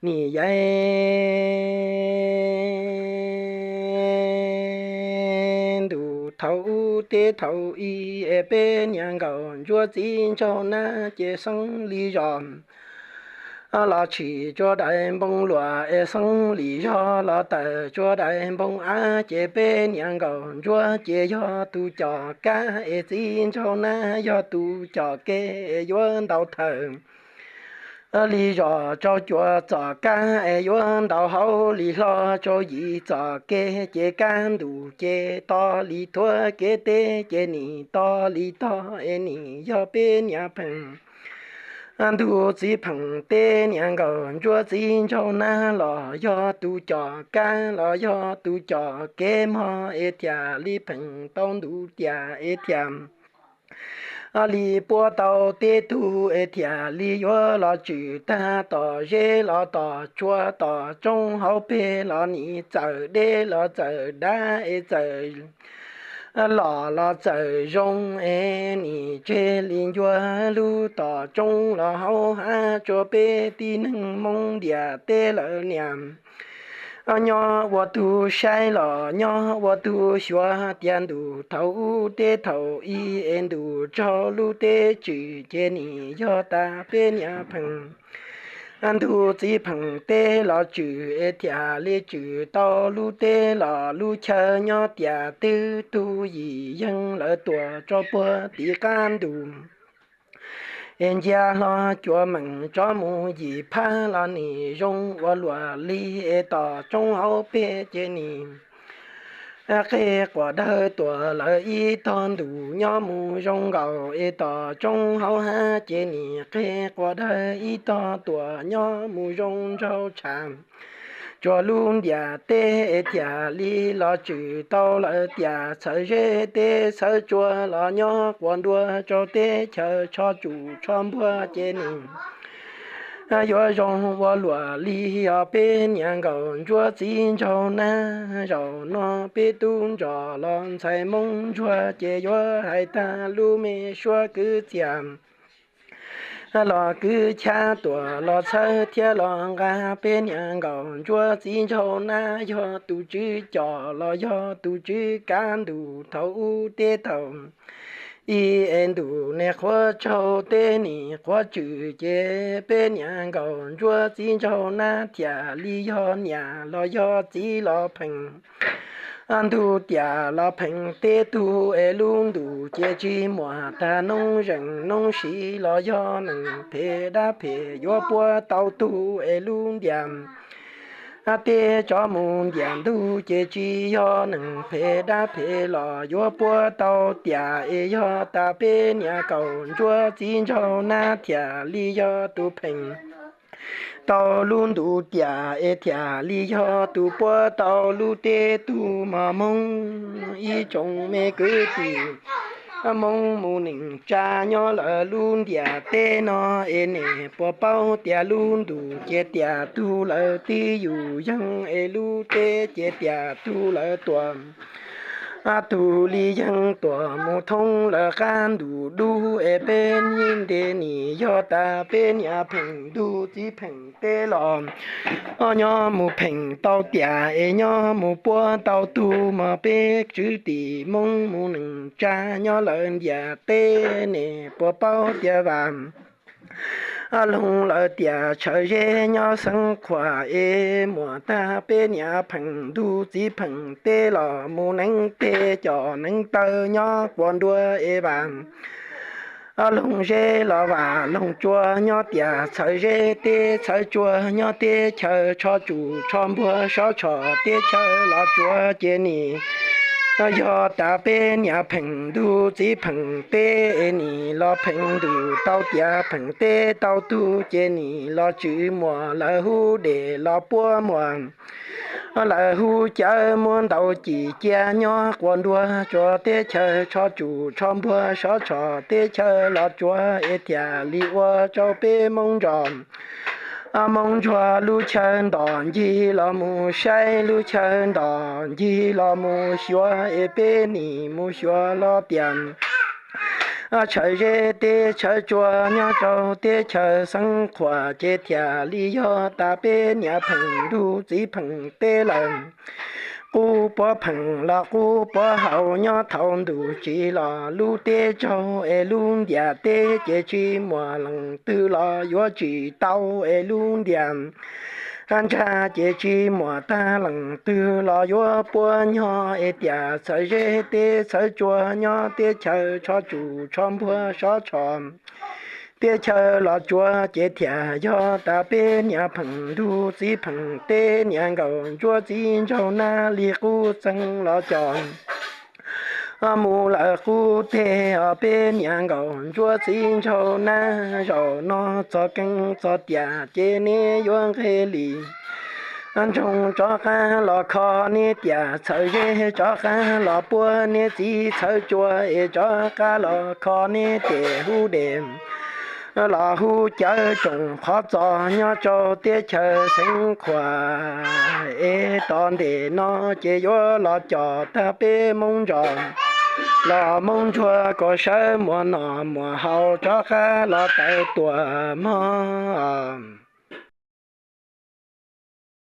Nim yav ntuj thaum ub teb thaum ub es peb niam nkauj ntsuab txiv nraug nab ces xeeb li zos los tsim tsua daim npoo luam es xeeb li zos los tawm tsua daim npoo av ces peb niam nkauj ntsuab ces yog tus com kab es txiv nraug nab yog tus com kev es yuav ntau thawm li zos rau cuaj txoj kab es yuav ntau hauv li hlo rau yim txoj kev ces kaj ntug ces tog li thuav kev teb ces nim tog li tog es nim yog peb niam pheej ntug txiv pheej teb niam nkauj ntsuab txiv nraug nab los yog tus com kab los yog tus com kev mog es thiaj li pheej tau ntuj tiam es thiaj li puab tau teb tug es thiaj li yuav los tswm tag tom zeb los tom tsua tom roob hauv peg los nim txawm deb los txawm dav es txawm lom los txawm zoo es nim tseg li ncua lub tom roob los hauv hav tsua peb tib neeg Hmoob ntiaj teb lawm niam. Nyob ua tug saib los nyob ua tug xyuas tias ntuj thaum ub teb thaum ub es ntuj tsaug lub teb tswm ces nim yog tas peb niam pheej ntug txiv pheej teb los tswm es thiaj li tswm tau lub teb los lub chaw nyob tiam twb tug yim yeeg lawv tuam rau puag tim qab ntug es ncia hlo cua meem tso mus yim phab los nim zoo ua luam li es tom roob hauv peg ces nim qe quas dawb tuam lawv ib tog ntuj nyob mus zoo nkaus es tom roob hauv hav ces nim qe quas dawb ib tog tuam nyob mus zoo nraug tshav tsua lub ntiaj teb es thiaj li los tswm tau lawv tias txhawv zeb teb txhawv tsua los nyob quas ntua rau teb chaws tsho tsum tsho npua ces nim yuav zoo ua luam li os peb niam nkauj ntsuab txiv nraug nab. Zaum no peb tub nrog los ntxhais Hmoob ntsuag ces yuav hais tag lub me suab kwv txiaj los kwv chab tuam los txhawb thiab los nqa peb niam nkauj ntsuab txiv nraug nab yog tus tswv com los yog tus tswv kav ntuj thaum ub teb thaum ub es ntuj niam qhuav tsaug teb nim qhuav tswm ces peb niam nkauj ntsuab txiv nraug nab thiaj li yog niam los yog txiv los pheej ntug tiam los pheej teb tug es lub ntuj ces tsis muaj tag noob zeem noob siv los yog neeg phem dab phem yuav puab tau tug es lub ntiaj teb tso mus ntiaj ntug ces tsis yog neeg phem dab phem los yuav puab tau tiam es yog tas peb niam nkauj ntsuab txiv nraug nab thiaj li yog tus pheej tau lub ntuj tiam es thiaj li yog tus puab tau lub teb tug mos Hmoob. Ib tsoom me kwv tij Hmoob mus neej tsa nyob lawm lub ntiaj teb no es nej puas paub tias lub ntuj ces tiam tug lawv twb yus yeeg es lub teb ces tiam tug lawv tuam tug li yeeg tuam mus thoob lawv qab ntuj dub es peb nte nim yog tas peb niam pheej ntug txiv pheej teb los nyob mus pheej tau tiam es nyob mus puab tau tug mos peb tswv tim Hmoob mus neej tsa nyob lawm ntiaj teb nej puas paub tias vam loog lawm tias tshawv zeb nyob xeeb qhuam es muaj tag peb niam pheej ntug txiv pheej teb los mus neev teg coj neev taw nyob quas ntua es vam loog zeb los vam loog tsua nyob tias txhawv zeb teb txhawv tsua nyob teb chaws tsho tsum tsho npua sov tsho teb chaws los tsua ces nim yog tas peb niam pheej ntug txiv pheej teb es nim los pheej ntuj tau tias pheej teb tau tug ces nim los tswv muaj lawv hub dej los puab muaj lawv hub cawv muab ntaus cim cia nyob quas ntua tsua teb chaws tsho tsum tsho npua sov tsho teb chaws los tsua es thiaj li ua rau peb Hmoob nrog Hmoob ntsuag lub chaw ntom ncig los mus saib lub chaw ntom ncig los mus xyuas es peb nim mus xyuas los tias Tshawv zeb teb tshawv tsua nyob rau teb chaws Xeev Khuam ces thiaj li yog tas peb niam pheem ntuj txiv pheem teb lawm. Qub puab pheem los qub puab haus nyob thaum ntuj tsim los lub teb raug es lub ntiaj teb ces tsis muaj leej twg los yuav tsim tau es lub ntiaj nrag ces tsis muaj tag leej twg los yuav puab nyob es tias txhawv zeb teb txhawv tsua nyob teb chaws tsho tsum tsho npuag sov tsho teb chaws los tsuav ces thiaj yog tas peb niam pheem ntuj txiv pheem teb niam nkaum ntsuab txiv nraug nab li qub txeeg los cov mus lawm qub teg os peb niam nkaum ntsuab txiv nraug nab. Zaum no txog keeb txog tiam ces neb yuav nqe li nroog rov qab los kho neb tiam txhawv zeb, rov qab los puab neb txiv txhawv tsua es rov qab los kho neb tes hub dej los hub cawv tsoom qhov txos nyob rau teb chaws Xeev Khuam es tom ntej no ces yuav los coj tag peb Moob Ntsuab los Moob Ntsuab kom sawv muaj noj muaj haus rov qab los tawm tuaj mog.